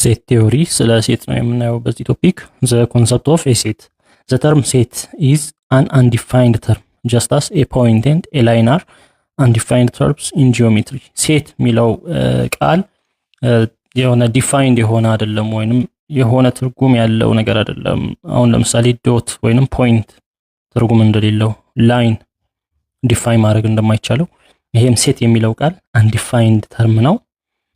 Set theory፣ ስለ set ነው የምናየው በዚህ topic። The concept of a set. The term set is an undefined term, just as a point and a line are undefined terms in geometry። Set የሚለው ቃል የሆነ defined የሆነ አይደለም ወይንም የሆነ ትርጉም ያለው ነገር አይደለም። አሁን ለምሳሌ dot ወይንም point ትርጉም እንደሌለው፣ line define ማድረግ እንደማይቻለው ይሄም set የሚለው ቃል undefined term ነው።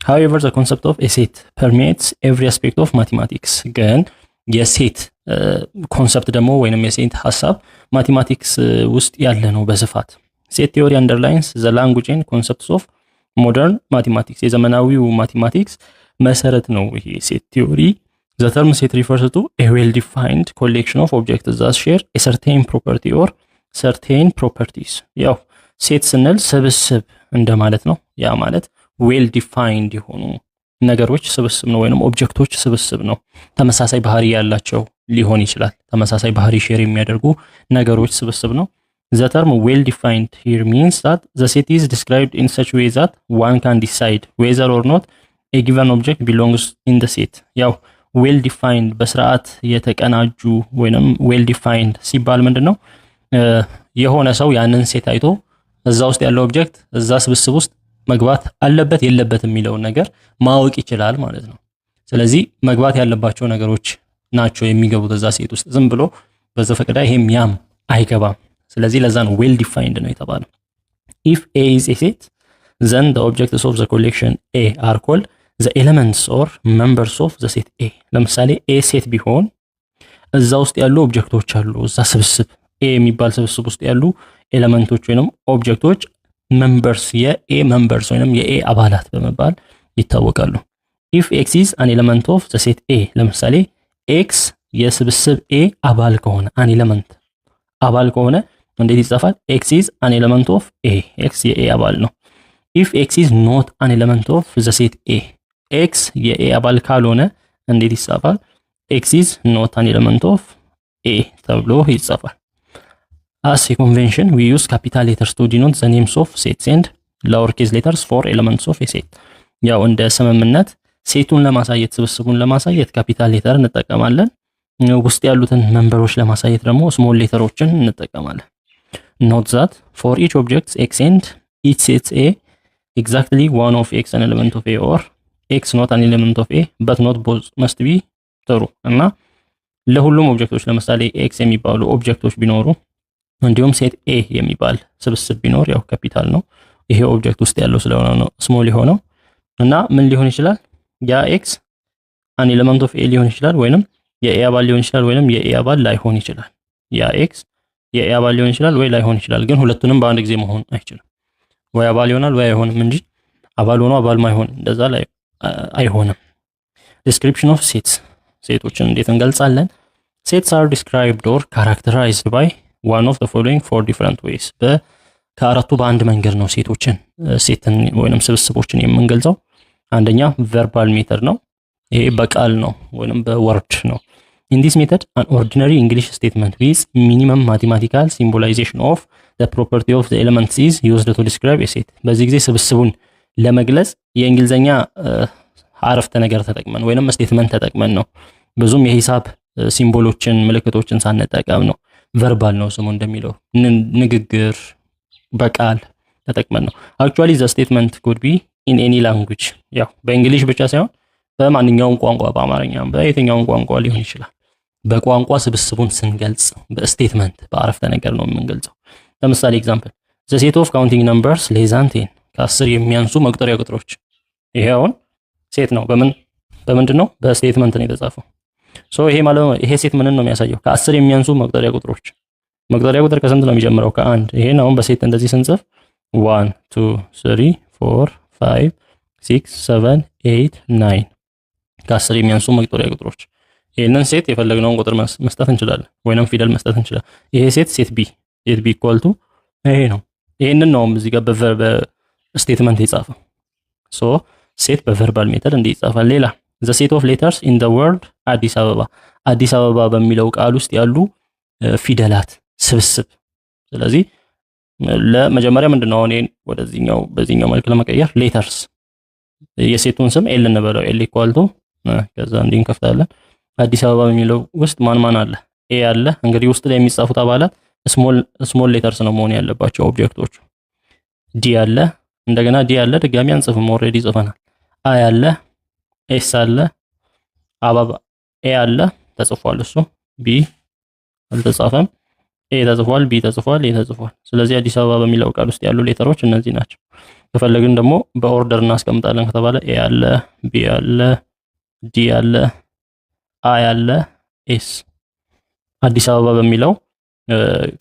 However, the concept of a set permeates every aspect of mathematics። ግን የ set concept ደግሞ ወይንም የ set ሀሳብ mathematics ውስጥ ያለ ነው በስፋት። Set theory underlines the language and concepts of modern mathematics። የዘመናዊው mathematics መሰረት ነው ይሄ set theory። The term set refers to a well defined collection of objects that share a certain property or certain properties። ያው set ስንል ስብስብ እንደማለት ነው። ያ ማለት well defined የሆኑ ነገሮች ስብስብ ነው ወይንም object ኦች ስብስብ ነው። ተመሳሳይ ባህሪ ያላቸው ሊሆን ይችላል። ተመሳሳይ ባህሪ share የሚያደርጉ ነገሮች ስብስብ ነው። The term well defined here means that the set is described in such way that one can decide whether or not a given object belongs in the set። ያው well defined፣ በስርዓት የተቀናጁ ወይንም well defined ሲባል ምንድን ነው? የሆነ ሰው ያንን set አይቶ እዛ ውስጥ ያለው object እዛ ስብስብ ውስጥ መግባት አለበት የለበትም የሚለውን ነገር ማወቅ ይችላል ማለት ነው። ስለዚህ መግባት ያለባቸው ነገሮች ናቸው የሚገቡት እዛ set ውስጥ። ዝም ብሎ በዘፈቀደ ይሄም ያም አይገባም። ስለዚህ ለዛ ነው well defined ነው የተባለው። If A is a set, then the objects of the collection A are called the elements or members of the set A። ለምሳሌ A set ቢሆን እዛ ውስጥ ያሉ object ኦች አሉ። እዛ ስብስብ A የሚባል ስብስብ ውስጥ ያሉ element ኦች ወይንም object ኦች members፣ የ A members ወይንም የ A አባላት በመባል ይታወቃሉ። If x is an element of the set A፣ ለምሳሌ x የስብስብ A አባል ከሆነ፣ an element አባል ከሆነ እንዴት ይጻፋል? X is an element of A፣ x የ A አባል ነው። If x is not an element of the set A፣ x የ A አባል ካልሆነ እንዴት ይጻፋል? X is not an element of A ተብሎ ይጻፋል። As a convention, we use capital letters to denote the names of sets and lower case letters for elements of a set። ያው እንደ ስምምነት set ኡን ለማሳየት፣ ስብስቡን ለማሳየት capital letter እንጠቀማለን። ውስጥ ያሉትን member ኦች ለማሳየት ደግሞ small letter ኦችን እንጠቀማለን። Note that for each object x and each set A, exactly one of x an element of A or x not an element of A, but not both, must be true። እና ለሁሉም object ኦች፣ ለምሳሌ x የሚባሉ object ኦች ቢኖሩ እንዲሁም set A የሚባል ስብስብ ቢኖር፣ ያው ካፒታል ነው፣ ይሄ object ውስጥ ያለው ስለሆነ ነው small የሆነው። እና ምን ሊሆን ይችላል? ያ x an element of A ሊሆን ይችላል ወይንም የ A አባል ሊሆን ይችላል ወይንም የ A አባል ላይሆን ይችላል። ያ x የ A አባል ሊሆን ይችላል ወይ ላይሆን ይችላል፣ ግን ሁለቱንም በአንድ ጊዜ መሆን አይችልም። ወይ አባል ይሆናል ወይ አይሆንም እንጂ አባል ሆኖ አባል ማይሆን እንደዛ ላይ አይሆንም። Description of sets። Set ኦችን እንዴት እንገልጻለን? Sets are described or characterized by one of the following four different ways። ከአራቱ በአንድ መንገድ ነው set ኦችን፣ set ን ወይንም ስብስቦችን የምንገልጸው። አንደኛ verbal method ነው። ይሄ በቃል ነው ወይንም በ word ነው። In this method, an ordinary English statement with minimum mathematical symbolization of the property of the elements is used to describe a set። በዚህ ጊዜ ስብስቡን ለመግለጽ የእንግሊዝኛ አረፍተ ነገር ተጠቅመን ወይንም statement ተጠቅመን ነው። ብዙም የሂሳብ symbol ኦችን፣ ምልክቶችን ሳንጠቀም ነው። Verbal ነው፣ ስሙ እንደሚለው ንግግር በቃል ተጠቅመን ነው። Actually, the statement could be in any language። ያው በ English ብቻ ሳይሆን በማንኛውም ቋንቋ፣ በአማርኛም በየትኛውም ቋንቋ ሊሆን ይችላል። በቋንቋ ስብስቡን ስንገልጽ በ statement፣ በአረፍተ ነገር ነው የምንገልጸው። ለምሳሌ example, the set of counting numbers less than 10፣ ከ10 የሚያንሱ መቁጠሪያ ቁጥሮች። ይሄ አሁን set ነው። በምን በምንድን ነው? በ statement ነው የተጻፈው። So ይሄ ማለት ነው፣ ይሄ set ምንን ነው የሚያሳየው? ከ10 የሚያንሱ መቁጠሪያ ቁጥሮች። መቁጠሪያ ቁጥር ከስንት ነው የሚጀምረው? ከአንድ። ይሄን አሁን በ set እንደዚህ ስንጽፍ 1, 2, 3, 4, 5, 6, 7, 8, 9፣ ከ10 የሚያንሱ መቁጠሪያ ቁጥሮች። ይህንን set የፈለግነውን ቁጥር መስጠት እንችላለን፣ ወይንም ፊደል መስጠት እንችላለን። ይሄ set set B፣ set B equal to ይሄ ነው። ይሄንን ነው እዚህ ጋር በ statement የጻፈው። So set በ verbal method እንዲህ ይጻፋል። ሌላ the set of letters in the word አዲስ አበባ፣ አዲስ አበባ በሚለው ቃል ውስጥ ያሉ ፊደላት ስብስብ። ስለዚህ ለመጀመሪያ ምንድነው አሁን ይሄን ወደዚህኛው በዚህኛው መልክ ለመቀየር letters የ set ኡን ስም L እንበለው። L equal to ከዛ እንዲህ እንከፍታለን። አዲስ አበባ በሚለው ውስጥ ማን ማን አለ? A አለ። እንግዲህ ውስጥ ላይ የሚጻፉት አባላት small letters ነው መሆን ያለባቸው object ኦቹ። D አለ። እንደገና D አለ። ድጋሚ አንጽፍም፣ already ጽፈናል። I አለ፣ S አለ፣ አበባ A አለ ተጽፏል። እሱ B አልተጻፈም። A ተጽፏል፣ B ተጽፏል፣ A ተጽፏል። ስለዚህ አዲስ አበባ በሚለው ቃል ውስጥ ያሉ letter ኦች እነዚህ ናቸው። ከፈለግን ደግሞ በ order እናስቀምጣለን ከተባለ A አለ፣ B አለ፣ D አለ፣ I አለ፣ S። አዲስ አበባ በሚለው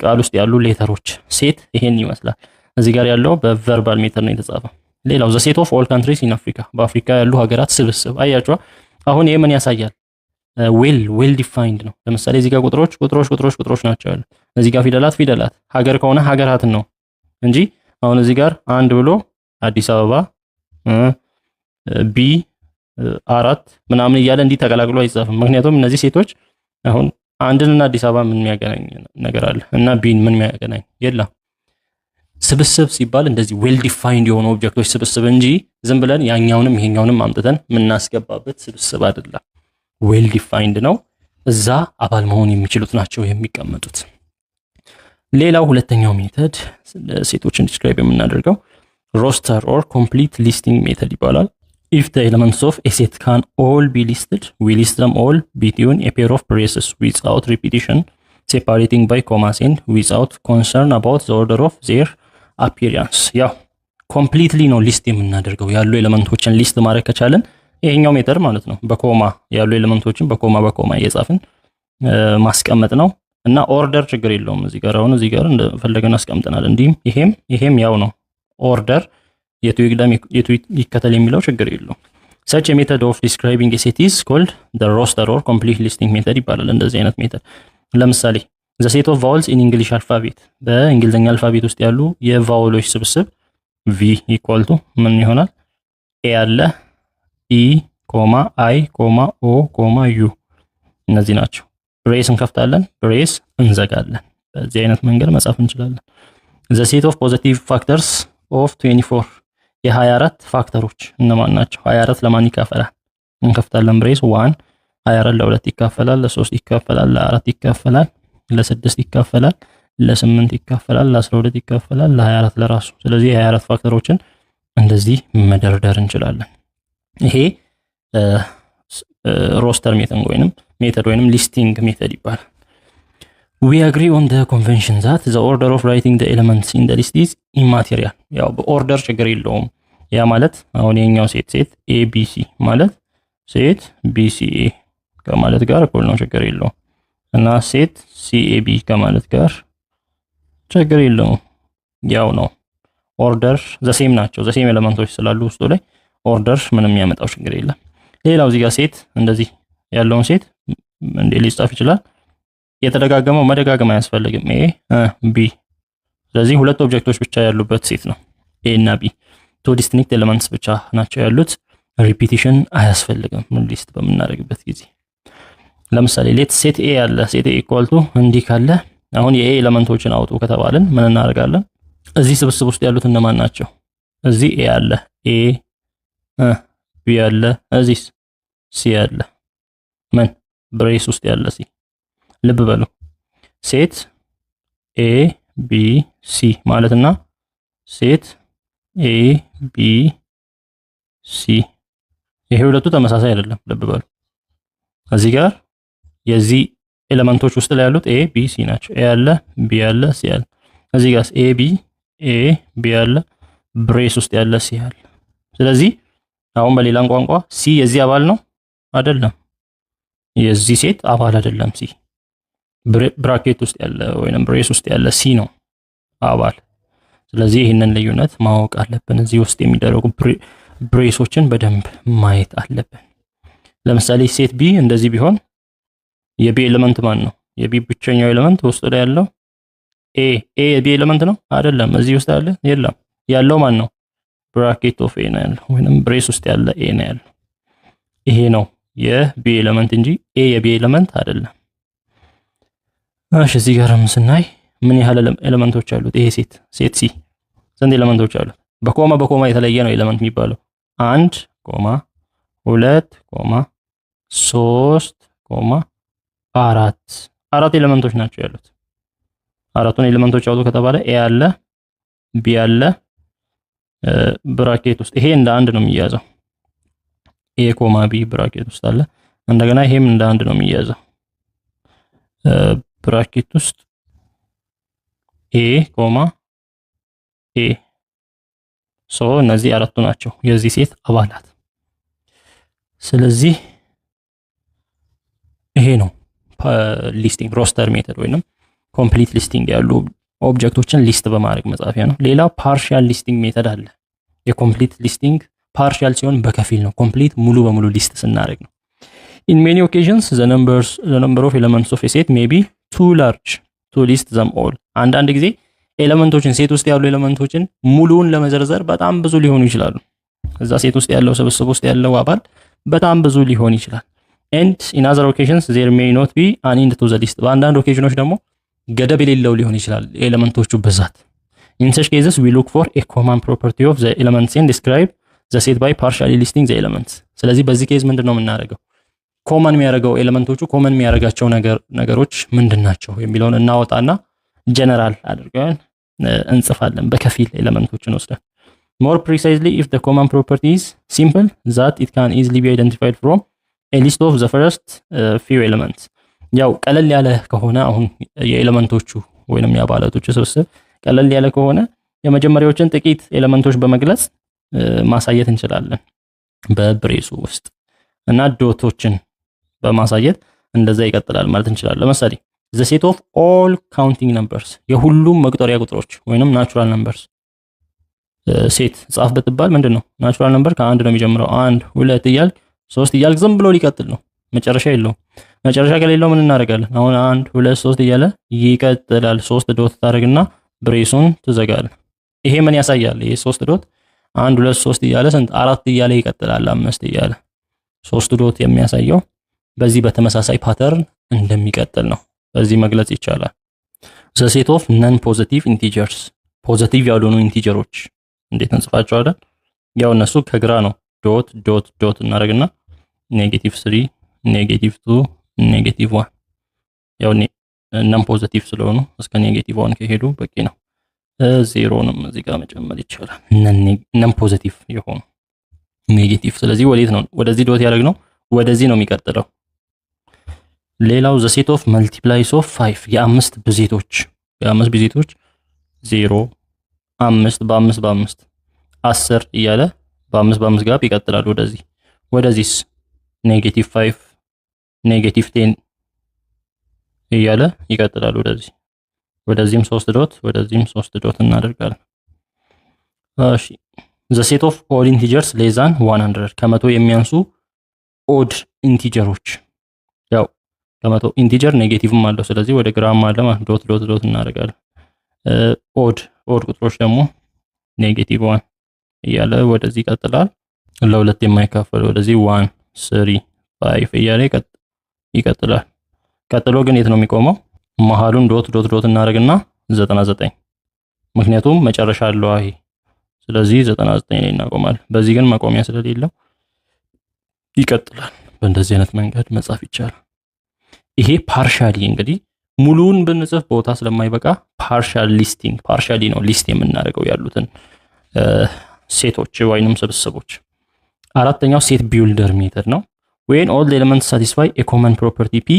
ቃል ውስጥ ያሉ letter ኦች set ይሄን ይመስላል። እዚህ ጋር ያለው በ verbal method ነው የተጻፈው። ሌላው the set of all countries in Africa፣ በአፍሪካ ያሉ ሀገራት ስብስብ። አያችኋ። አሁን ይሄ ምን ያሳያል? Well defined ነው። ለምሳሌ እዚህ ጋር ቁጥሮች ቁጥሮች ቁጥሮች ቁጥሮች ናቸው ያሉት። እዚህ ጋር ፊደላት ፊደላት፣ ሀገር ከሆነ ሀገራትን ነው እንጂ አሁን እዚህ ጋር አንድ ብሎ አዲስ አበባ B አራት ምናምን እያለ እንዲህ ተቀላቅሎ አይጻፍም። ምክንያቱም እነዚህ set ኦች አሁን አንድንና አዲስ አበባ ምን የሚያገናኝ ነገር አለ? እና B ን ምን የሚያገናኝ የለም። ስብስብ ሲባል እንደዚህ well defined የሆኑ object ኦች ስብስብ እንጂ ዝም ብለን ያኛውንም ይሄኛውንም አምጥተን የምናስገባበት ስብስብ አይደለም። Well defined ነው። እዛ አባል መሆን የሚችሉት ናቸው የሚቀመጡት። ሌላው ሁለተኛው method set ኦችን describe የምናደርገው roster or complete listing method ይባላል። If the elements of a set can all be listed, we list them all between a pair of braces without repetition, separating by commas and without concern about the order of their appearance። ያው completely ነው list የምናደርገው። ያሉ element ኦችን list ማድረግ ከቻለን ይሄኛው method ማለት ነው። በ comma ያሉ element ኦችን በ comma በ comma እየጻፍን ማስቀመጥ ነው እና order ችግር የለውም። እዚህ ጋር አሁን እዚህ ጋር እንደፈለገን አስቀምጠናል። እንዲህም ይሄም ይሄም ያው ነው። Order የቱ ይቅደም የቱ ይከተል የሚለው ችግር የለውም። Such method of describing set is called the roster or complete listing method ይባላል። እንደዚህ አይነት method ለምሳሌ the set of vowels in English alphabet፣ በእንግሊዝኛ alphabet ውስጥ ያሉ የ vowel ኦች ስብስብ V equal to ምን ይሆናል? A አለ፣ E comma I comma O comma U፣ እነዚህ ናቸው። Brace እንከፍታለን፣ brace እንዘጋለን። በዚህ አይነት መንገድ መጻፍ እንችላለን። The set of positive factors of 24፣ የ24 factor ኦች እነማን ናቸው? 24 ለማን ይካፈላል? እንከፍታለን brace 1፣ 24 ለሁለት ይካፈላል፣ ለሶስት ይካፈላል፣ ለአራት ይካፈላል፣ ለስድስት ይካፈላል፣ ለስምንት ይካፈላል፣ ለ12 ይካፈላል፣ ለ24 ለራሱ። ስለዚህ የ24 factor ኦችን እንደዚህ መደርደር እንችላለን። ይሄ roster method ወይንም listing method ይባላል። We agree on the convention that the order of writing the elements in the list is immaterial። ያው በ order ችግር የለውም። ያ ማለት አሁን የኛው set A B C ማለት set B C A ከማለት ጋር እኩል ነው፣ ችግር የለውም። እና set C A B ከማለት ጋር ችግር የለውም፣ ያው ነው። Order the same ናቸው፣ the same element ኦች ስላሉ ውስጡ ላይ order ምንም የሚያመጣው ችግር የለም። ሌላው እዚህ ጋር set እንደዚህ ያለውን set እንዴ ሊጻፍ ይችላል። የተደጋገመው መደጋገም አያስፈልግም። A B። ስለዚህ ሁለት object ኦች ብቻ ያሉበት set ነው። A እና B two distinct elements ብቻ ናቸው ያሉት። Repetition አያስፈልግም list በምናደርግበት ጊዜ። ለምሳሌ let set A ያለ set A equal to እንዲህ ካለ አሁን የ A element ኦችን አውጡ ከተባልን ምን እናደርጋለን? እዚህ ስብስብ ውስጥ ያሉት እነማን ናቸው? እዚህ A አለ፣ A B አለ፣ እዚህስ C አለ። ምን brace ውስጥ ያለ C። ልብ በሉ፣ set A B C ማለትና set A B C ይሄ ሁለቱ ተመሳሳይ አይደለም። ልብ በሉ፣ እዚህ ጋር የዚህ element ኦች ውስጥ ላይ ያሉት A B C ናቸው። A አለ፣ B አለ፣ C አለ። እዚህ ጋር A B A B አለ፣ brace ውስጥ ያለ C አለ። ስለዚህ አሁን በሌላም ቋንቋ C የዚህ አባል ነው አይደለም? የዚህ set አባል አይደለም። C bracket ውስጥ ያለ ወይንም brace ውስጥ ያለ C ነው አባል። ስለዚህ ይህንን ልዩነት ማወቅ አለብን። እዚህ ውስጥ የሚደረጉ brace ኦችን በደንብ ማየት አለብን። ለምሳሌ set B እንደዚህ ቢሆን የ B element ማን ነው? የ B ብቸኛው element ውስጡ ላይ ያለው A። A የ B element ነው አይደለም? እዚህ ውስጥ አለ የለም። ያለው ማን ነው? Bracket of A ነው ያለው ወይንም brace ውስጥ ያለ A ነው ያለው። ይሄ ነው የ B element እንጂ A የ B element አይደለም። እሺ፣ እዚህ ጋርም ስናይ ምን ያህል element ኦች አሉት? ይሄ set C ስንት element ኦች አሉት? በ comma በ comma የተለየ ነው element የሚባለው። አንድ comma ሁለት comma ሶስት comma አራት። አራት element ኦች ናቸው ያሉት። አራቱን element ኦች አውጡ ከተባለ A አለ፣ B አለ፣ bracket ውስጥ ይሄ እንደ አንድ ነው የሚያዘው። A comma B bracket ውስጥ አለ። እንደገና ይሄም እንደ አንድ ነው የሚያዘው፣ bracket ውስጥ A comma A። So እነዚህ አራቱ ናቸው የዚህ set አባላት። ስለዚህ ይሄ ነው listing roster method ወይንም complete listing፣ ያሉ object ኦችን list በማድረግ መጻፊያ ነው። ሌላ partial listing method አለ። የ complete listing partial ሲሆን በከፊል ነው። Complete ሙሉ በሙሉ list ስናደርግ ነው። In many occasions, the number of elements of a set may be too large to list them all። አንዳንድ ጊዜ element ኦችን፣ set ውስጥ ያሉ element ኦችን ሙሉውን ለመዘርዘር በጣም ብዙ ሊሆኑ ይችላሉ። እዛ set ውስጥ ያለው፣ ስብስብ ውስጥ ያለው አባል በጣም ብዙ ሊሆን ይችላል። And in other occasions, there may not be an end to the list። በአንዳንድ occasion ኖች ደግሞ ገደብ የሌለው ሊሆን ይችላል የ element ኦቹ ብዛት። In such cases, we look for a common property of the elements and describe the set by partially listing the elements። ስለዚህ በዚህ case ምንድን ነው የምናደርገው? Common የሚያደርገው፣ element ኦቹ common የሚያደርጋቸው ነገሮች ምንድን ናቸው የሚለውን እናወጣና ጀነራል አድርገን እንጽፋለን በከፊል element ኦችን ወስደን። More precisely, if the common property is simple that it can easily be identified from a list of the first few elements። ያው ቀለል ያለ ከሆነ፣ አሁን የ element ኦቹ ወይንም የአባላቶቹ ስብስብ ቀለል ያለ ከሆነ የመጀመሪያዎችን ጥቂት element ኦች በመግለጽ ማሳየት እንችላለን በ brace ኡ ውስጥ እና dot ኦችን በማሳየት እንደዛ ይቀጥላል ማለት እንችላለን። ለምሳሌ the set of all counting numbers፣ የሁሉም መቁጠሪያ ቁጥሮች ወይንም natural numbers set ጻፍ ብትባል ምንድን ነው? Natural number ከአንድ ነው የሚጀምረው። አንድ፣ ሁለት እያልክ፣ ሶስት እያልክ ዝም ብሎ ሊቀጥል ነው። መጨረሻ የለውም። መጨረሻ ከሌለው ምን እናደርጋለን? አሁን አንድ፣ ሁለት፣ ሶስት እያለ ይቀጥላል። ሶስት dot ታደርግና brace ኡን ትዘጋለህ። ይሄ ምን ያሳያል? ይሄ ሶስት dot አንድ፣ ሁለት፣ ሶስት እያለ ስንት፣ አራት እያለ ይቀጥላል፣ አምስት እያለ። ሶስት dot የሚያሳየው በዚህ በተመሳሳይ pattern እንደሚቀጥል ነው። በዚህ መግለጽ ይቻላል። The set of non positive integers፣ positive ያልሆኑ integer ኦች እንዴት እንጽፋቸዋለን? ያው እነሱ ከግራ ነው። Dot dot dot እናደርግና negative three፣ negative two፣ negative one። ያው non positive ስለሆኑ እስከ negative one ከሄዱ በቂ ነው። ዜሮንም እዚህ ጋር መጨመር ይቻላል። Non positive የሆኑ negative። ስለዚህ ወዴት ነው? ወደዚህ dot ያደረግነው ወደዚህ ነው የሚቀጥለው። ሌላው the set of multiples of five፣ የአምስት ብዜቶች። የአምስት ብዜቶች ዜሮ፣ አምስት፣ በአምስት በአምስት፣ 10 እያለ በአምስት በአምስት gap ይቀጥላል ወደዚህ። ወደዚህስ negative five፣ negative 10 እያለ ይቀጥላል ወደዚህ። ወደዚህም ሶስት dot፣ ወደዚህም ሶስት dot እናደርጋለን። እሺ፣ the set of odd integers less than 100፣ ከ100 የሚያንሱ odd integer ኦች። ያው ከ100 integer negative ም አለው። ስለዚህ ወደ ግራም አለ ማለት dot dot dot እናደርጋለን። Odd ቁጥሮች ደግሞ negative one እያለ ወደዚህ ይቀጥላል። ለሁለት የማይካፈል ወደዚህ one፣ three፣ five እያለ ይቀጥላል። ቀጥሎ ግን የት ነው የሚቆመው? መሀሉን dot dot dot እናደርግና 99፣ ምክንያቱም መጨረሻ አለው ይሄ። ስለዚህ 99 ላይ እናቆማለን። በዚህ ግን መቆሚያ ስለሌለው ይቀጥላል። በእንደዚህ አይነት መንገድ መጻፍ ይቻላል። ይሄ partially፣ እንግዲህ ሙሉውን ብንጽፍ ቦታ ስለማይበቃ partial listing፣ partially ነው list የምናደርገው ያሉትን set ኦች ወይንም ስብስቦች። አራተኛው set builder method ነው። When all elements satisfy a common property P,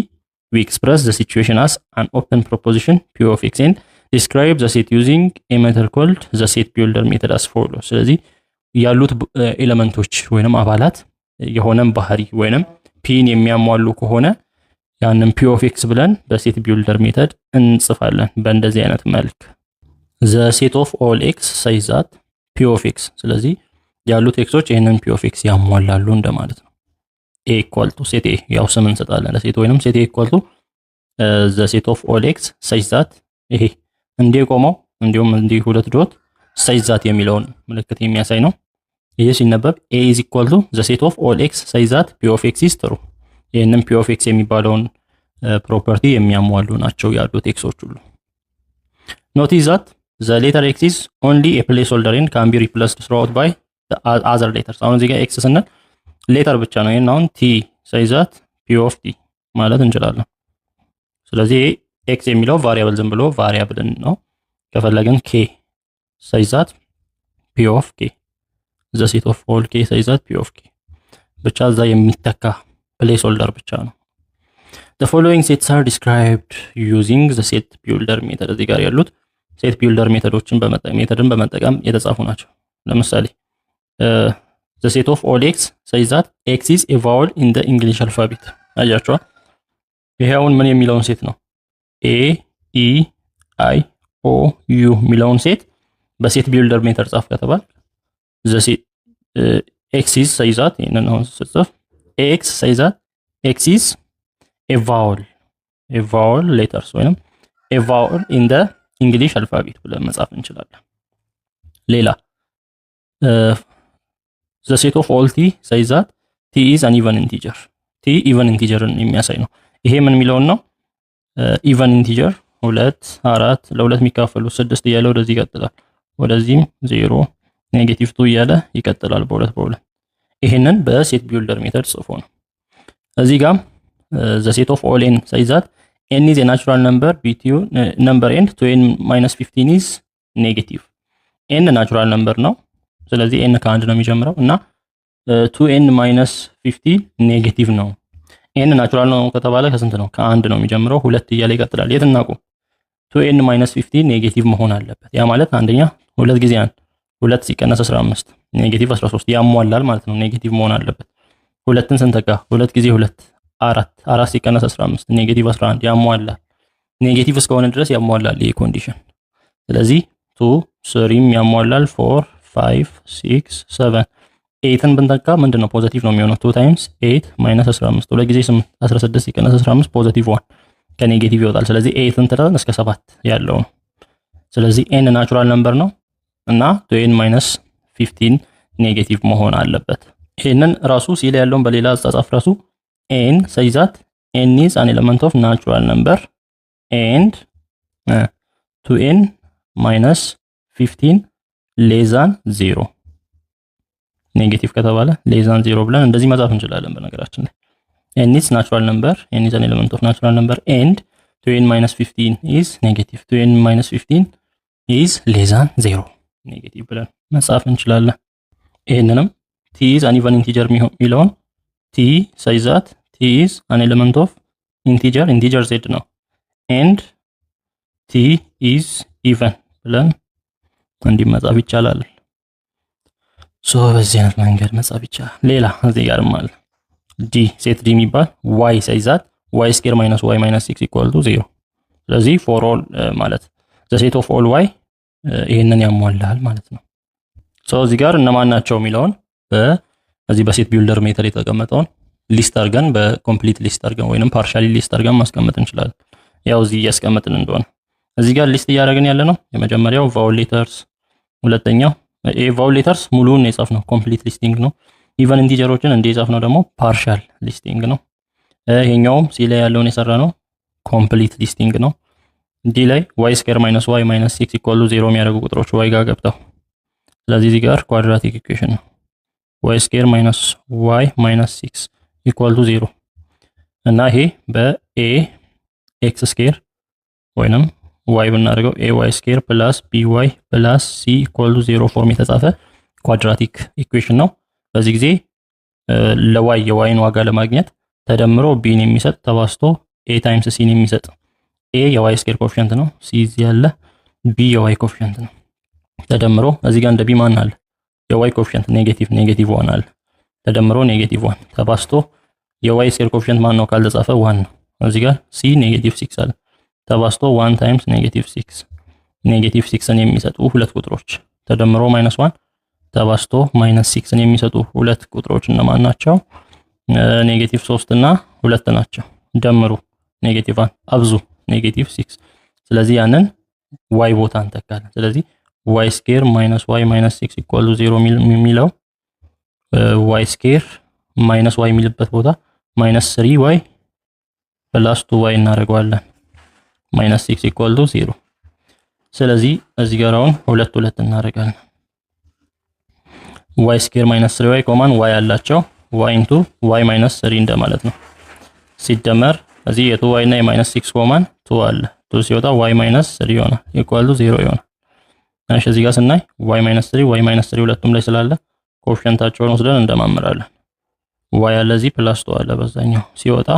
we express the situation as an open proposition P of x and describe the set using a method called the set builder method as follow። ስለዚህ ያሉት element ኦች ወይንም አባላት የሆነን ባህሪ ወይንም P ን የሚያሟሉ ከሆነ ያንን P of x ብለን በ set builder method እንጽፋለን በእንደዚህ አይነት መልክ፣ the set of all x such that P of x። ስለዚህ ያሉት x ኦች ይህንን P of x ያሟላሉ እንደማለት ነው። A equal to set A፣ ያው ስም እንሰጣለን ለ set፣ ወይንም set A equal to the set of all x such that፣ ይሄ እንዲህ የቆመው እንዲሁም እንዲህ ሁለት dot such that የሚለውን ምልክት የሚያሳይ ነው። ይህ ሲነበብ A is equal to the set of all x such that P of x is true። ይህንን P of x የሚባለውን property የሚያሟሉ ናቸው ያሉት x ኦች ሁሉ። Notice that the letter x is only a placeholder and can be replaced throughout by other letters። አሁን እዚህ ጋር x ስንል letter ብቻ ነው። ይሄን አሁን T such that P of t ማለት እንችላለን። ስለዚህ x የሚለው variable ዝም ብሎ variable ን ነው። ከፈለግን k such that P of k፣ the set of all k such that P of k ብቻ እዛ የሚተካ placeholder ብቻ ነው። The following sets are described using the set builder method። እዚህ ጋር ያሉት set builder method ኦችን method ን በመጠቀም የተጻፉ ናቸው። ለምሳሌ the set of all x such that x is a vowel in the English alphabet። አያችኋ? ይሄ አሁን ምን የሚለውን set ነው? A E I O U የሚለውን set በ set builder method ጻፍ ከተባል the set x is such that፣ ይሄንን አሁን ስጽፍ x such that x is a vowel letters ወይም a vowel in the English alphabet ብለን መጻፍ እንችላለን። ሌላ the set of all t such that t is an even integer። t even integer ን የሚያሳይ ነው። ይሄ ምን የሚለውን ነው? Even integer ሁለት፣ አራት፣ ለሁለት የሚካፈሉ ስድስት እያለ ወደዚህ ይቀጥላል። ወደዚህም 0፣ negative 2 እያለ ይቀጥላል በሁለት በሁለት። ይሄንን በ set builder method ጽፎ ነው። እዚህ ጋም the set of all n such that n is a natural number between number and 2n minus 15 is negative። n natural number ነው። ስለዚህ n ከአንድ ነው የሚጀምረው እና 2n minus 15 negative ነው። n natural ነው ከተባለ ከስንት ነው? ከአንድ ነው የሚጀምረው፣ ሁለት እያለ ይቀጥላል። የት እናቁም? 2n minus 15 negative መሆን አለበት። ያ ማለት አንደኛ ሁለት ጊዜ አንድ ሁለት ሲቀነስ 15 negative 13 ያሟላል ማለት ነው። Negative መሆን አለበት። ሁለትን ስንተካ ሁለት ጊዜ ሁለት አራት፣ አራት ሲቀነስ 15 negative 11 ያሟላል። Negative እስከሆነ ድረስ ያሟላል ይሄ condition። ስለዚህ 2፣ 3 ም ያሟላል። 4፣ 5፣ 6፣ 7፣ 8 ን ብንተካ ምንድን ነው? Positive ነው የሚሆነው። 2 times 8 minus 15፣ ሁለት ጊዜ 8 16 ሲቀነስ 15 positive 1፣ ከ negative ይወጣል። ስለዚህ 8 ን ትተን እስከ 7 ያለው ነው። ስለዚህ n natural number ነው እና 2n minus 15 negative መሆን አለበት። ይህንን ራሱ ሲል ያለውን በሌላ አጻጻፍ ራሱ n such that n is an element of natural number and 2n minus 15 less than 0፣ negative ከተባለ less than 0 ብለን እንደዚህ መጻፍ እንችላለን። በነገራችን ላይ n is natural number፣ n is an element of natural number and 2n minus 15 is negative፣ 2n minus 15 is less than 0 negative ብለን መጻፍ እንችላለን። ይህንንም t is an even integer የሚለውን t such that t is an element of integer፣ integer z ነው፣ and t is even ብለን እንዲህ መጻፍ ይቻላል። So በዚህ አይነት መንገድ መጻፍ ይቻላል። ሌላ እዚህ ጋርም አለ D፣ set D የሚባል y such that y square minus y minus six equal to 0። ስለዚህ for all ማለት the set of all y ይሄንን ያሟላል ማለት ነው። So እዚህ ጋር እነማን ናቸው የሚለውን በዚህ በ set builder method የተቀመጠውን list አድርገን፣ በ complete list አድርገን ወይንም partially list አድርገን ማስቀመጥ እንችላለን። ያው እዚህ እያስቀመጥን እንደሆነ እዚህ ጋር list እያደረግን ያለ ነው። የመጀመሪያው vowel letters፣ ሁለተኛው ኤ vowel letters ሙሉውን የጻፍነው complete listing ነው። Even integer ኦችን እንደ የጻፍነው ደግሞ partial listing ነው። ይሄኛውም C ላይ ያለውን የሰራነው complete listing ነው። D ላይ y square minus y minus six equal 0 የሚያደርጉ ቁጥሮች y ጋር ገብተው፣ ስለዚህ እዚህ ጋር quadratic equation ነው። y square minus y minus six equal to 0 እና ይሄ በ a x square ወይንም y ብናደርገው a y square plus b y plus c equal to 0 form የተጻፈ quadratic equation ነው። በዚህ ጊዜ ለ y የ y ን ዋጋ ለማግኘት ተደምሮ b ን የሚሰጥ ተባዝቶ a times c ን የሚሰጥ፣ a የ y square coefficient ነው። c እዚህ ያለ፣ b የ y coefficient ነው። ተደምሮ እዚህ ጋር እንደ b ማን አለ? የ y coefficient negative 1 አለ። ተደምሮ negative 1 ተባዝቶ የ y square coefficient ማን ነው ካልተጻፈ 1 ነው። እዚህ ጋር c negative 6 አለ። ተባዝቶ 1 times negative 6 negative 6ን የሚሰጡ ሁለት ቁጥሮች ተደምሮ minus 1 ተባዝቶ minus 6ን የሚሰጡ ሁለት ቁጥሮች እነማን ናቸው? Negative 3 እና ሁለት ናቸው። ደምሩ negative 1፣ አብዙ negative 6። ስለዚህ ያንን y ቦታ እንተካለን። ስለዚህ y square minus y minus 6 equal to 0 የሚለው y square minus y የሚልበት ቦታ minus 3 y plus 2 y እናደርገዋለን። Minus 6 equal to 0። ስለዚህ እዚህ ጋር አሁን ሁለት ሁለት እናደርጋለን። y square minus 3 y common y አላቸው። y into y minus three እንደማለት ነው። ሲደመር እዚህ የ two y እና የ minus six common two አለ። Two ሲወጣ y minus three ይሆናል፣ equal to zero ይሆናል። እሺ፣ እዚህ ጋር ስናይ y minus three፣ y minus three ሁለቱም ላይ ስላለ coefficient ኣቸውን ወስደን እንደማምራለን። y አለ እዚህ፣ plus two አለ በዛኛው፣ ሲወጣ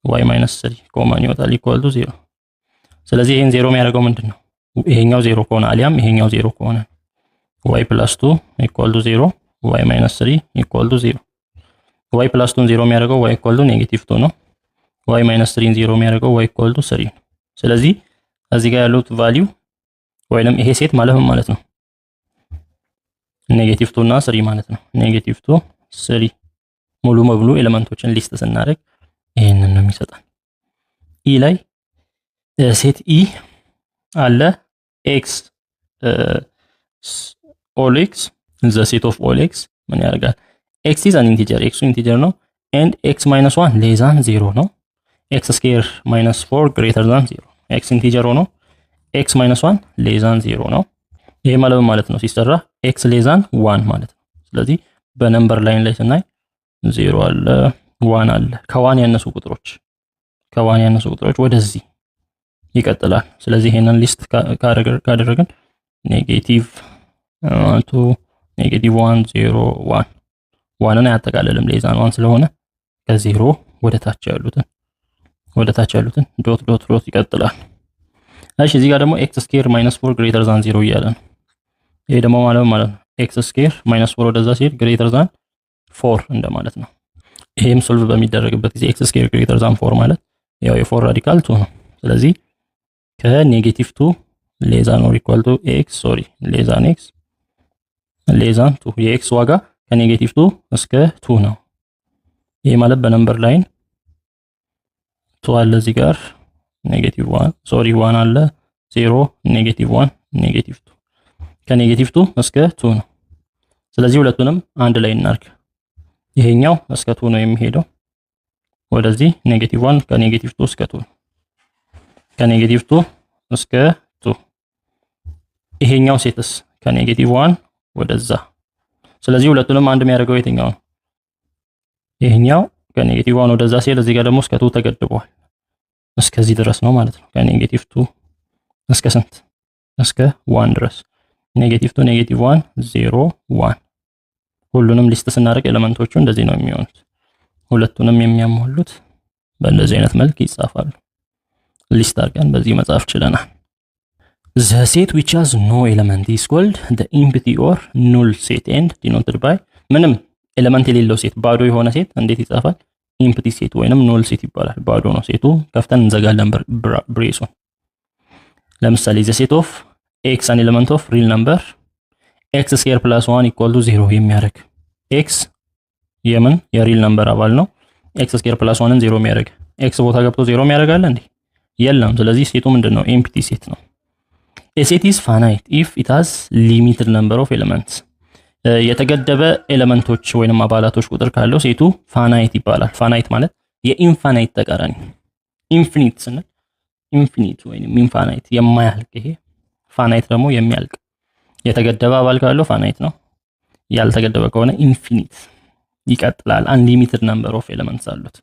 y minus three common ይወጣል፣ equal to zero። ስለዚህ ይሄን ዜሮ የሚያደርገው ምንድን ነው? ይሄኛው ዜሮ ከሆነ አሊያም ይሄኛው ዜሮ ከሆነ y plus two equal to zero፣ y minus three equal to zero። y plus two ን ዜሮ የሚያደርገው y equal to negative two ነው። y minus three ን ዜሮ የሚያደርገው y equal to three ነው። ስለዚህ እዚህ ጋር ያሉት value ወይንም ይሄ set ማለት ምን ማለት ነው? Negative two እና three ማለት ነው። Negative two፣ three ሙሉ በሙሉ element ኦችን list ስናደርግ ይሄንን ነው የሚሰጠን። E ላይ set E አለ፣ x all x፣ the set of all x ምን ያደርጋል? X is an integer፣ x ኡ integer ነው፣ and x minus one less than zero ነው። X square minus four greater than zero። X integer ሆኖ x minus one less than zero ነው። ይሄ ማለት ምን ማለት ነው? ሲሰራ x less than one ማለት ነው። ስለዚህ በ number line ላይ ስናይ ዜሮ አለ፣ one አለ። ከ one ያነሱ ቁጥሮች፣ ከ one ያነሱ ቁጥሮች ወደዚህ ይቀጥላል። ስለዚህ ይሄንን list ካደረግን negative two፣ negative one፣ zero፣ one። One ን አያጠቃልልም less than one ስለሆነ ከዜሮ ወደ ታች ያሉትን dot dot dot ይቀጥላል። እሺ፣ እዚህ ጋር ደግሞ x square minus four greater than zero እያለ ነው። ይሄ ደግሞ ማለት ማለት ነው x square minus four ወደዛ ሲሄድ greater than four እንደማለት ነው። ይሄም solve በሚደረግበት ጊዜ x square greater than four ማለት ያው የ four radical two ነው። ስለዚህ ከ negative two less than or equal to x፣ sorry፣ less than x less than two፣ የ x ዋጋ ከ negative two እስከ two ነው። ይሄ ማለት በ number line two አለ፣ እዚህ ጋር negative one፣ sorry፣ one አለ፣ zero፣ negative one፣ negative two፣ ከ negative two እስከ two ነው። ስለዚህ ሁለቱንም አንድ ላይ እናርግ። ይሄኛው እስከ two ነው የሚሄደው ወደዚህ negative one፣ ከ negative two እስከ two፣ ከ negative two እስከ two። ይሄኛው set ስ ከ negative one ወደዛ። ስለዚህ ሁለቱንም አንድ የሚያደርገው የትኛው ነው? ይሄኛው ከ negative one ወደዛ ሲሄድ እዚህ ጋር ደግሞ እስከ two ተገድቧል። እስከዚህ ድረስ ነው ማለት ነው። ከ negative two እስከ ስንት? እስከ one ድረስ፣ negative two፣ negative one፣ zero፣ one። ሁሉንም list ስናደርግ element ኦቹ እንደዚህ ነው የሚሆኑት። ሁለቱንም የሚያሟሉት በእንደዚህ አይነት መልክ ይጻፋሉ። List አድርገን በዚህ መጻፍ ችለናል። The set which has no element is called the empty or null set and denoted by። ምንም element የሌለው set፣ ባዶ የሆነ set እንዴት ይጻፋል? Empty set ወይንም null set ይባላል። ባዶ ነው set ኡ፣ ከፍተን እንዘጋለን brace ኡን። ለምሳሌ the set of x an element of real number x square plus one equal to zero የሚያደርግ፣ x የምን የ real number አባል ነው። X square plus one ን ዜሮ የሚያደርግ፣ x ቦታ ገብቶ ዜሮ የሚያደርግ አለ እንዴ? የለም። ስለዚህ set ኡ ምንድን ነው? Empty set ነው። A set is finite if it has limited number of elements። የተገደበ element ኦች ወይንም አባላቶች ቁጥር ካለው set ኡ finite ይባላል። Finite ማለት የ infinite ተቃራኒ። Infinite ስንል infinite ወይንም infinite የማያልቅ፣ ይሄ finite ደግሞ የሚያልቅ። የተገደበ አባል ካለው finite ነው። ያልተገደበ ከሆነ infinite ይቀጥላል። Unlimited number of elements አሉት።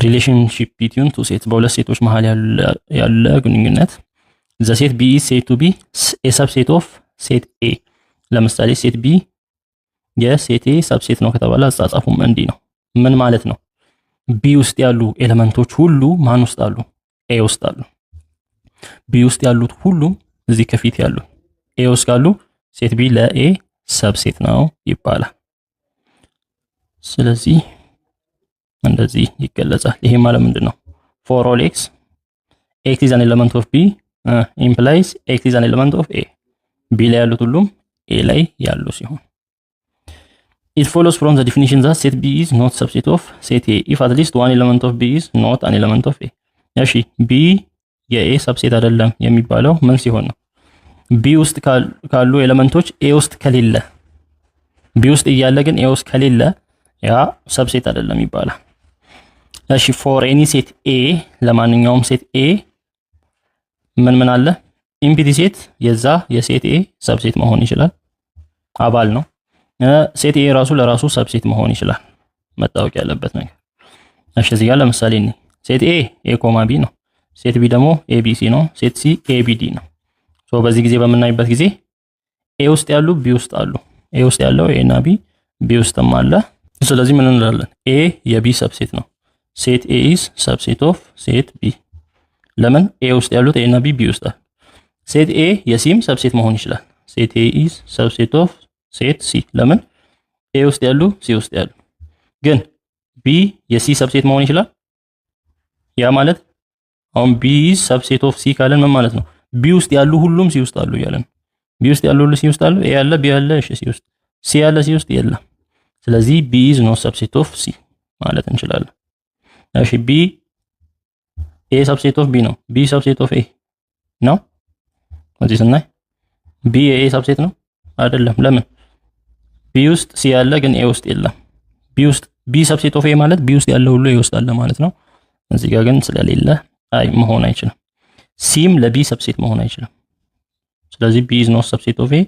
Relationship between two set፣ በሁለት set ኦች መሀል ያለ ግንኙነት። The set B is said to be a subset of set A። ለምሳሌ set B የ set A subset ነው ከተባለ አጻጻፉም እንዲህ ነው። ምን ማለት ነው? B ውስጥ ያሉ element ኦች ሁሉ ማን ውስጥ አሉ? A ውስጥ አሉ። B ውስጥ ያሉት ሁሉም እዚህ ከፊት ያሉ A ውስጥ ካሉ set B ለ A subset ነው ይባላል። ስለዚህ እንደዚህ ይገለጻል። ይሄ ማለት ምንድን ነው? For all x፣ x is an element of B implies x is an element of A። B ላይ ያሉት ሁሉም A ላይ ያሉ ሲሆን፣ it follows from the definition that set B is not subset of set A if at least one element of B is not an element of A። እሺ፣ B የ A subset አይደለም የሚባለው ምን ሲሆን ነው? B ውስጥ ካሉ element ኦች A ውስጥ ከሌለ፣ B ውስጥ እያለ ግን A ውስጥ ከሌለ ያ subset አይደለም ይባላል። እሺ፣ for any set A፣ ለማንኛውም set A ምን ምን አለ? Empty set የዛ የ set A subset መሆን ይችላል፣ አባል ነው። Set A ራሱ ለራሱ subset መሆን ይችላል። መታወቅ ያለበት ነገር። እሺ፣ እዚህ ጋር ለምሳሌ እኔ set A a comma b ነው። Set B ደግሞ a b c ነው። Set C a b d ነው። So በዚህ ጊዜ በምናይበት ጊዜ A ውስጥ ያሉ B ውስጥ አሉ። A ውስጥ ያለው a እና b B ውስጥም አለ። ስለዚህ ምን እንላለን? A የ B subset ነው። Set A is subset of set B። ለምን? A ውስጥ ያሉት a እና b B ውስጥ አሉ። Set A የ C ም subset መሆን ይችላል። Set A is subset of set C። ለምን? A ውስጥ ያሉ C ውስጥ ያሉ። ግን B የ C subset መሆን ይችላል። ያ ማለት አሁን B is subset of C ካለን ምን ማለት ነው? B ውስጥ ያሉ ሁሉም C ውስጥ አሉ እያለን። B ውስጥ ያሉ ሁሉ C ውስጥ አሉ። A ያለ፣ B ያለ፣ እሺ C ውስጥ፣ C ያለ C ውስጥ የለም። ስለዚህ B is not subset of C ማለት እንችላለን። እሺ፣ B A subset of B ነው። B subset of A ነው። እዚህ ስናይ B የ A subset ነው አይደለም። ለምን? B ውስጥ C ያለ ግን A ውስጥ የለም። B ውስጥ B subset of A ማለት B ውስጥ ያለ ሁሉ A ውስጥ አለ ማለት ነው። እዚህ ጋር ግን ስለሌለ አይ መሆን አይችልም። C ም ለ B subset መሆን አይችልም። ስለዚህ B is not subset of A፣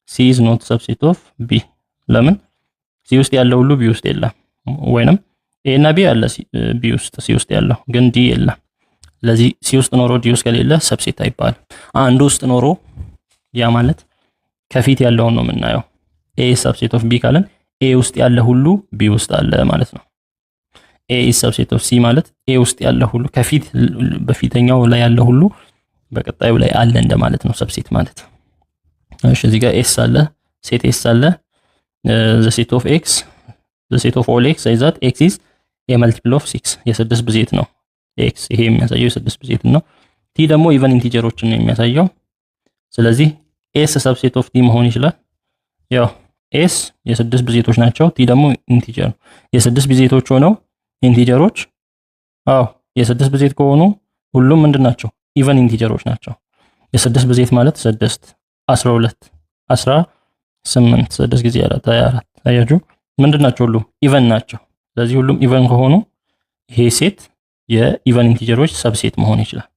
C is not subset of B። ለምን? C ውስጥ ያለው ሁሉ B ውስጥ የለም። ወይንም A እና B አለ B ውስጥ፣ C ውስጥ ያለው ግን D የለም። ስለዚህ C ውስጥ ኖሮ D ውስጥ ከሌለ subset አይባልም። አንዱ ውስጥ ኖሮ፣ ያ ማለት ከፊት ያለውን ነው የምናየው። A subset of B ካለን A ውስጥ ያለ ሁሉ B ውስጥ አለ ማለት ነው። A is subset of C ማለት A ውስጥ ያለ ሁሉ፣ ከፊት በፊተኛው ላይ ያለ ሁሉ በቀጣዩ ላይ አለ እንደማለት ነው subset ማለት። እሺ፣ እዚህ ጋር S አለ፣ set S አለ። The set of x, the set of all x such that x is a multiple of 6፣ የስድስት ብዜት ነው x። ይሄ የሚያሳየው የስድስት ብዜት ነው። T ደግሞ even integer ኦችን ነው የሚያሳየው። ስለዚህ S subset of T መሆን ይችላል። ያው S የስድስት ብዜቶች ናቸው። T ደግሞ integer ነው። የስድስት ብዜቶች ሆነው integer ኦች፣ አዎ የስድስት ብዜት ከሆኑ ሁሉም ምንድን ናቸው? Even integer ኦች ናቸው። የስድስት ብዜት ማለት 6፣ 12፣ 18፣ 6 ጊዜ 4 24። አያችሁ፣ ምንድን ናቸው? ሁሉም even ናቸው። ስለዚህ ሁሉም even ከሆኑ ይሄ set የ even integer ኦች subset መሆን ይችላል።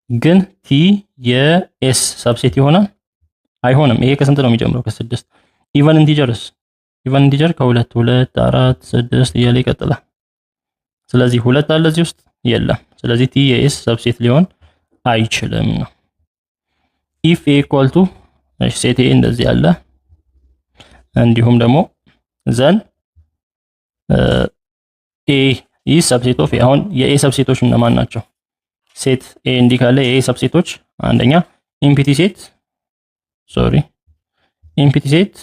ግን T የ S subset ይሆናል? አይሆንም። ይሄ ከስንት ነው የሚጀምረው? ከስድስት። Even integers፣ even integer ከሁለት፣ ሁለት፣ አራት፣ ስድስት እያለ ይቀጥላል። ስለዚህ ሁለት አለ እዚህ ውስጥ? የለም። ስለዚህ T የ S subset ሊሆን አይችልም ነው። If A equal to set A እንደዚህ አለ፣ እንዲሁም ደግሞ then A is subset of፣ አሁን የ A subset ኦች እነማን ናቸው? Set A እንዲህ ካለ የ A subset ኦች አንደኛ empty set፣ sorry፣ empty set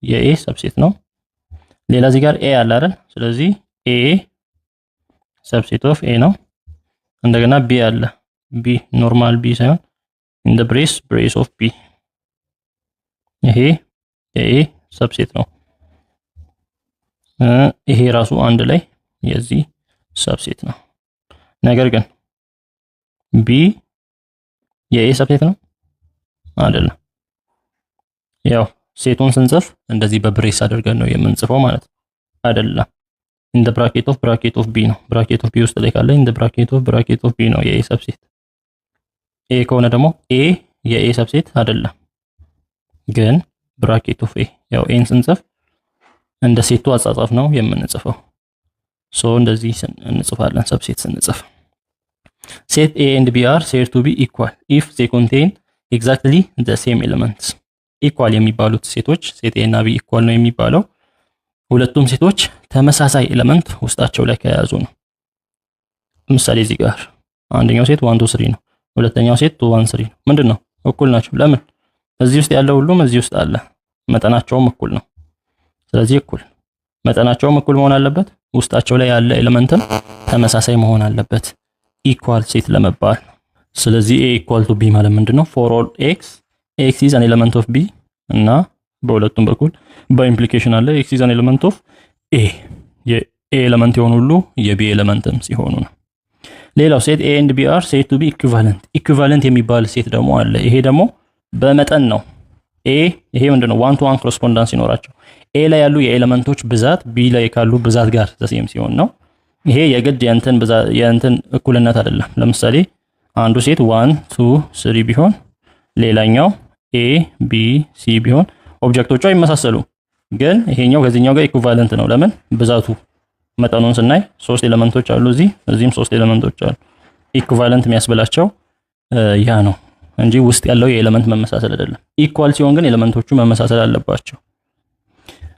የ A subset ነው። ሌላ እዚህ ጋር A አለ አይደል? ስለዚህ A subset of A ነው። እንደገና B አለ። B normal B ሳይሆን in the brace, brace of B፣ ይሄ የ A subset ነው። ይሄ ራሱ አንድ ላይ የዚህ subset ነው። ነገር ግን B የ A subset ነው? አይደለም። ያው set ኡን ስንጽፍ እንደዚህ በ brace አድርገን ነው የምንጽፈው ማለት አይደለም። In the bracket of bracket of B ነው። Bracket of B ውስጥ ላይ ካለ in the bracket of bracket of B ነው የ A subset። A ከሆነ ደግሞ A የ A subset አይደለም፣ ግን bracket of A፣ ያው A ን ስንጽፍ እንደ set ኡ አጻጻፍ ነው የምንጽፈው። So እንደዚህ እንጽፋለን subset ስንጽፍ። Set A and B are said to be equal if they contain exactly the same elements። Equal የሚባሉት set ኦች፣ set A እና B equal ነው የሚባለው ሁለቱም set ኦች ተመሳሳይ element ውስጣቸው ላይ ከያዙ ነው። ለምሳሌ እዚህ ጋር አንደኛው set 1 2 3 ነው። ሁለተኛው set 2 1 3 ነው። ምንድን ነው? እኩል ናቸው። ለምን? እዚህ ውስጥ ያለው ሁሉም እዚህ ውስጥ አለ። መጠናቸውም እኩል ነው። ስለዚህ እኩል መጠናቸውም እኩል መሆን አለበት። ውስጣቸው ላይ ያለ element ም ተመሳሳይ መሆን አለበት equal set ለመባል። ስለዚህ A equal to B ማለት ምንድነው? For all x, x is an element of B እና በሁለቱም በኩል በ implication አለ፣ x is an element of A፣ የ A element የሆኑ ሁሉ የ B element ም ሲሆኑ ነው። ሌላው set A and B are said to be equivalent። Equivalent የሚባል set ደግሞ አለ። ይሄ ደግሞ በመጠን ነው። A ይሄ ምንድነው? One to one correspondence ሲኖራቸው A ላይ ያሉ የ element ኦች ብዛት B ላይ ካሉ ብዛት ጋር the same ሲሆን ነው። ይሄ የግድ የእንትን ብዛት የእንትን እኩልነት አይደለም። ለምሳሌ አንዱ set 1 2 3 ቢሆን ሌላኛው A B C ቢሆን object ኦቹ አይመሳሰሉም፣ ግን ይሄኛው ከዚህኛው ጋር equivalent ነው። ለምን? ብዛቱ መጠኑን ስናይ ሶስት element ኦች አሉ እዚህ፣ እዚህም ሶስት element ኦች አሉ። Equivalent የሚያስብላቸው ያ ነው እንጂ ውስጥ ያለው የ element መመሳሰል አይደለም። Equal ሲሆን ግን element ኦቹ መመሳሰል አለባቸው።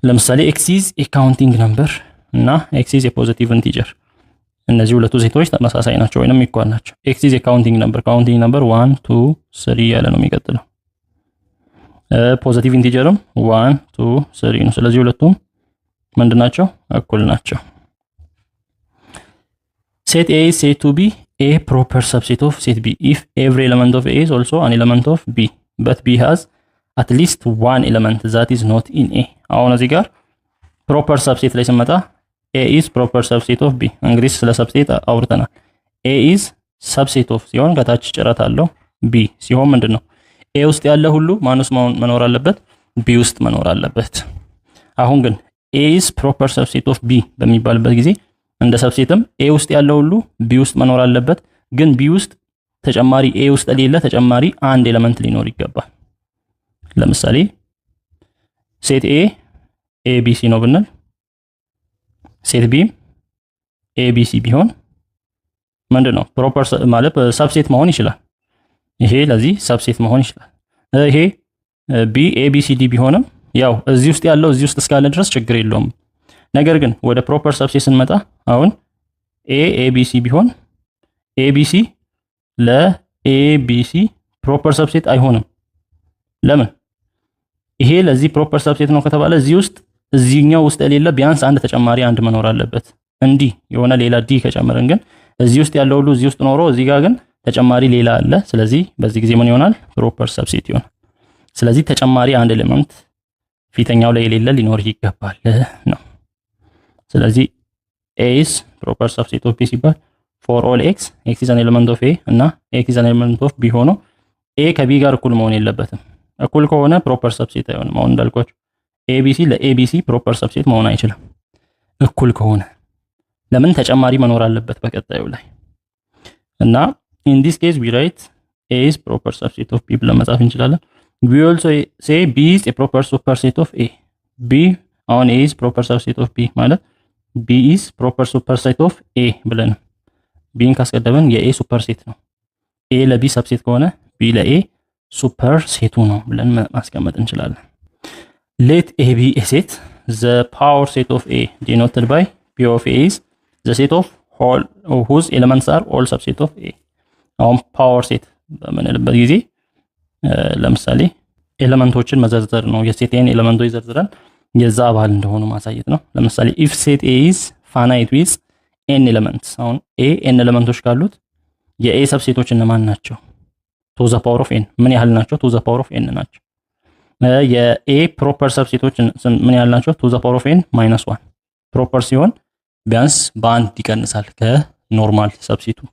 ለምሳሌ x is a counting number እና x is a positive integer፣ እነዚህ ሁለቱ set ኦች ተመሳሳይ ናቸው ወይንም equal ናቸው። X is a counting number፣ counting number 1, 2, 3 እያለ ነው የሚቀጥለው። Positive integer ም 1, 2, 3 ነው። ስለዚህ ሁለቱም ምንድን ናቸው? እኩል ናቸው። Set A is said to be a proper subset of set B if every element of A is also an element of B, but B has at least one element that is not in A። አሁን እዚህ ጋር proper subset ላይ ስንመጣ A is proper subset of B። እንግዲህ ስለ subset አውርተናል። A is subset of ሲሆን ከታች ጭረት አለው። B ሲሆን ምንድን ነው? A ውስጥ ያለ ሁሉ ማን ውስጥ መኖር አለበት? B ውስጥ መኖር አለበት። አሁን ግን A is proper subset of B በሚባልበት ጊዜ እንደ subset ም A ውስጥ ያለው ሁሉ B ውስጥ መኖር አለበት። ግን B ውስጥ ተጨማሪ A ውስጥ የሌለ ተጨማሪ አንድ element ሊኖር ይገባል። ለምሳሌ set A A B C ነው ብንል set B A B C ቢሆን ምንድን ነው? Proper ማለት subset መሆን ይችላል። ይሄ ለዚህ subset መሆን ይችላል። ይሄ B A B C D ቢሆንም ያው እዚህ ውስጥ ያለው እዚህ ውስጥ እስካለ ድረስ ችግር የለውም። ነገር ግን ወደ proper subset ስንመጣ አሁን A A B C ቢሆን A B C ለ A B C proper subset አይሆንም። ለምን? ይሄ ለዚህ proper subset ነው ከተባለ እዚህ ውስጥ እዚህኛው ውስጥ የሌለ ቢያንስ አንድ ተጨማሪ አንድ መኖር አለበት። እንዲህ የሆነ ሌላ D ከጨመርን ግን እዚህ ውስጥ ያለው ሁሉ እዚህ ውስጥ ኖሮ እዚህ ጋር ግን ተጨማሪ ሌላ አለ። ስለዚህ በዚህ ጊዜ ምን ይሆናል? Proper subset ይሆናል። ስለዚህ ተጨማሪ አንድ element ፊተኛው ላይ የሌለ ሊኖር ይገባል ነው። ስለዚህ A is proper subset of B ሲባል for all x, x is an element of A እና x is an element of B ሆኖ A ከ B ጋር እኩል መሆን የለበትም። እኩል ከሆነ proper subset አይሆንም። አሁን እንዳልኳችሁ ABC ለ ABC proper subset መሆን አይችልም እኩል ከሆነ። ለምን? ተጨማሪ መኖር አለበት በቀጣዩ ላይ። እና in this case we write A is proper subset of B ብለን መጻፍ እንችላለን። We also say B is a proper superset of A። B አሁን A is proper subset of B ማለት B is proper superset of A ብለን B ን ካስቀደምን የ A superset ነው። A ለ B subset ከሆነ B ለ A superset ኡ ነው ብለን ማስቀመጥ እንችላለን። Let A be a set. The power set of A, denoted by P of A, is the set of whose elements are all subset of A። አሁን power set በምንልበት ጊዜ ለምሳሌ element ኦችን መዘርዘር ነው። የ set A ን element ኦች ዘርዝረን የዛ አባል እንደሆኑ ማሳየት ነው። ለምሳሌ if set A is finite with n elements፣ አሁን A n element ኦች ካሉት የ A subset ኦች እነማን ናቸው? Two the power of n ምን ያህል ናቸው? Two the power of n ናቸው። የ A proper subset ኦች ምን ያህል ናቸው? Two the power of n minus one። Proper ሲሆን ቢያንስ በአንድ ይቀንሳል ከ normal subset ኡ።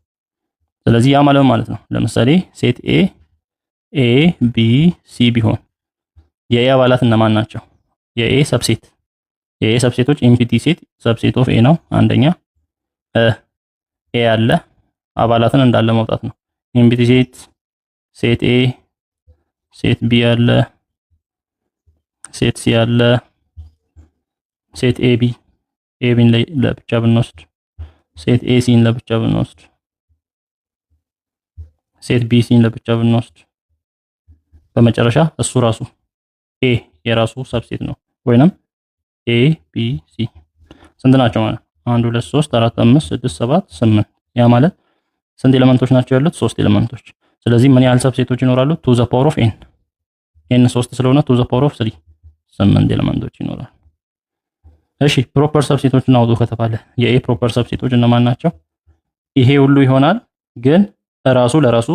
ስለዚህ ያ ማለት ማለት ነው። ለምሳሌ set A A B C ቢሆን የ A አባላት እነማን ናቸው? የ A subset፣ የ A subset ኦች empty set subset of A ነው። አንደኛ A አለ፣ አባላትን እንዳለ ማውጣት ነው። Empty set፣ set A፣ set B አለ፣ set C አለ፣ set A B፣ A B ን ለብቻ ብንወስድ፣ set A C ን ለብቻ ብንወስድ፣ set B C ን ለብቻ ብንወስድ፣ በመጨረሻ እሱ ራሱ A የራሱ subset ነው። ወይንም A B C ስንት ናቸው ማለት? 1, 2, 3, 4, 5, 6, 7, 8። ያ ማለት ስንት element ኦች ናቸው ያሉት? ሶስት element ኦች። ስለዚህ ምን ያህል subset ኦች ይኖራሉ? Two the power of n፣ n ሶስት ስለሆነ two the power of 3፣ ስምንት element ኦች ይኖራሉ። እሺ፣ proper subset ኦችን አውጡ ከተባለ የ A proper subset ኦች እነማን ናቸው? ይሄ ሁሉ ይሆናል፣ ግን ራሱ ለራሱ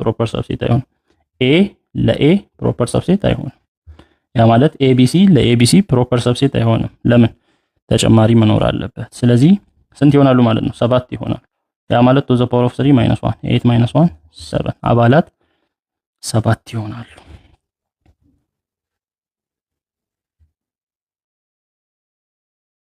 proper subset አይሆንም። A ለ A proper subset አይሆንም። ያ ማለት ABC ለ ABC proper subset አይሆንም። ለምን? ተጨማሪ መኖር አለበት። ስለዚህ ስንት ይሆናሉ ማለት ነው? ሰባት ይሆናል። ያ ማለት two the power of 3 minus 1፣ 8 minus 1, 7፣ አባላት ሰባት ይሆናሉ።